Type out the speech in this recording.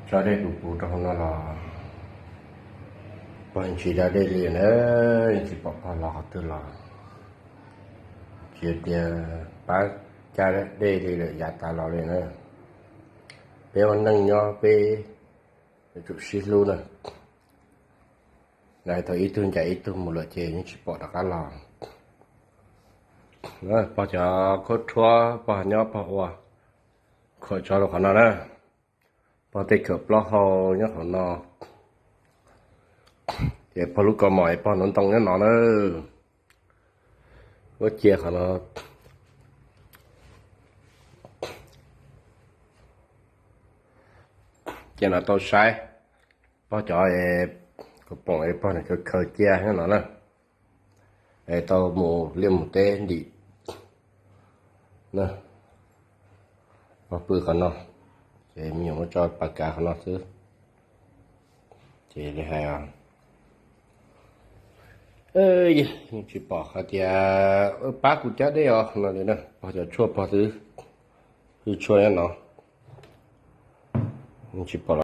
Tso dej kuv puv rau hauv no los pog tsis da dej li na, yeej tsis pom pog los qhov twg los. Tsis tias pab cab dej li lawm yav tas los li na. Peb ua neej nyob peb yuav tsum sib hlub na. Lawv thaum ib tug ncaim ib tug mus lawm ces yeej tsis pom rov qab los. Pog cov khaub rhuab pog nyob pog ua, khuam tso rau qhov no na. Pog tej khawm plaub hau nyob qhov no, ces pog lub kaus mom es pog ntoo ntoo nyob no na. Muab cia qhov no, cia no tau saib. Pog cov es kuv pom es pog nws khaws khaws cia nyob no na. Es tau mus liaj mus teb ntim na. Pog pw qhov no, ces me nyuam muab tso pas kav qhov no xwb. Ces li hais, yeej tsis pom hais tias pab kuv cab dej os no li na. Pog cov tshuaj pog twb hwj tshuaj nyob no, tsis pom los.